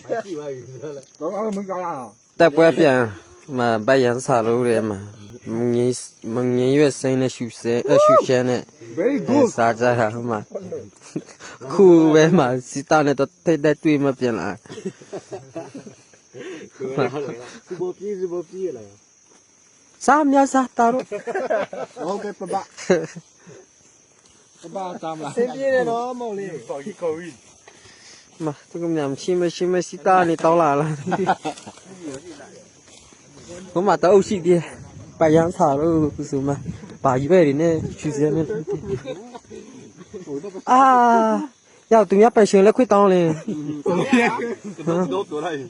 မုၢ်ကလါ တိုက်ပွဲပြန် မဘၣ်ယါဆၣ်လို့တဲ့မှာ မငင်းမငင်းရွက်စိမ်းနဲ့ရှူရှဲအဲရှူရှဲနဲ့ Very good. စားကြတာမှာ ခုပဲမှာစစ်တပ်နဲ့တော့ထိပ်တိုက်တွေ့မှပြန်လာ စူဘိုပီးစူဘိုပီးလီၤ စားများစားတာတော့ ဟုတ်ကဲ့ပဘၣ် ပဘၣ်တမ်းလာ စင်းပြေးတယ်နော်မဟုတ်လေ မသူကမြန်ရှိမရှိမရှိတာနေတောင်းလာလားဘုမတအုပ်ရှိသေးပါရန်စာလို့သူမပါရွဲ့နေနဲ့ရှူစဲနဲ့အာရောက်သူများပိုင်ရှင်လဲခွင့်တောင်းလေ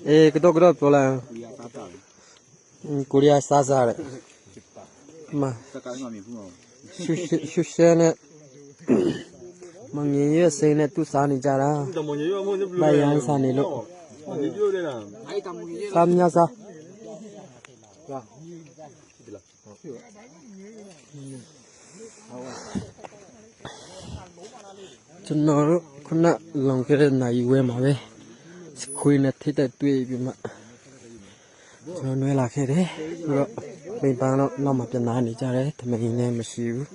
အေးကတော့ကတော့ပြောလိုက်ကိုရီးယားစားစားတယ်မရှူရှဲနဲ့ မငင်းရွက်စိမ်းနဲ့သူ့စားနေကြတာဘယန်စာနေလို့စားမညစားကျွန်တော်တို့ခုနလွန်ခဲ့တဲ့နာရီဝဲမှာပဲစခွေးနဲ့ထိပ်တိုက်တွေ့ပြီးမှကျွန်တော်နွဲလာခဲ့တယ်ပြီးတော့မိဘတော့နောက်မှပြန်လာနေကြတယ်တမင်နဲ့မရှိဘူး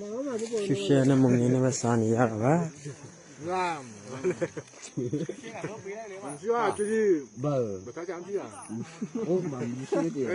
ရှူရှဲနဲ့မုန်နေနဲ့ပဲစားနေရတာပါ Bơ. Ơ, mà mình chưa kìa.